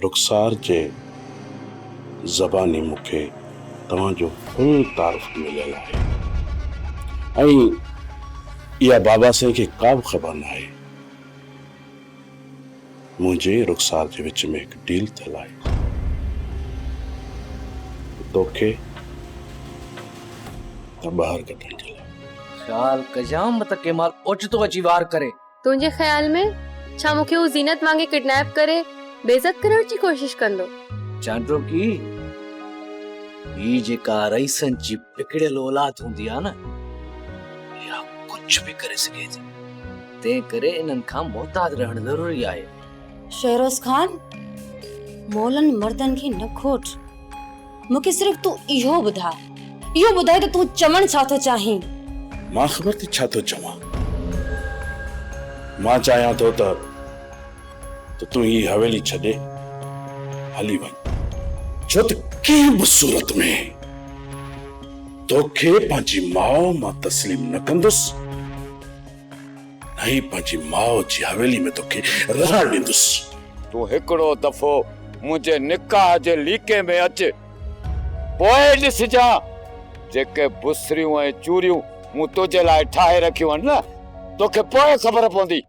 رخسار جي زباني مون کي توهان جو فل تعارف مليل آهي ۽ اها بابا سائين کي ڪا به خبر ناهي. منهنجي ۽ رخسار جي وچ ۾ هڪ ڊيل ٿيل آهي ته توکي ته ٻاهر ڪڍڻ جي لاء. خيال ڪجان متان ڪنهن مهل اوچتو اچي وار ڪري. تنهنجي خيال ۾ ڇا مون کي هو زينت وانگي ڪڊنيپ ڪري بيعزت ڪرڻ جي ڪوشش ڪندو؟ چانڊوڪي، هي جيڪا رئيسن جي بگڙيل اولاد هوندي آهي نه، اها ڪجهه به ڪري سگهي ٿي، تنهن ڪري انهن کان محتاط رهڻ ضروري آهي. شهروز خان، مولن مردن کي نه کوٽ. مون کي صرف تون اهو ٻڌاء، اهو ٻڌاء ته تون چوڻ ڇا ٿو چاهين؟ مان خبر ٿي ڇا ٿو چوان؟ مان چاهيان ٿو ته ته تون هي حويلي ڇڏي هلي وڃ، ڇو ته ڪنهن به صورت ۾ توکي پنهنجي ماء مان تسليم نه ڪندس، نه ئي پنهنجي ماء جي حويلي ۾ توکي رهڻ ڏيندس. تون هڪڙو دفعو منهنجي نڪاح جي ليڪي ۾ اچ، پوء ڏسجان جيڪي بسريون ۽ چوريون مون تنهنجي لاء ٺاهي رکيون آهن نه، توکي پوء خبر پوندي.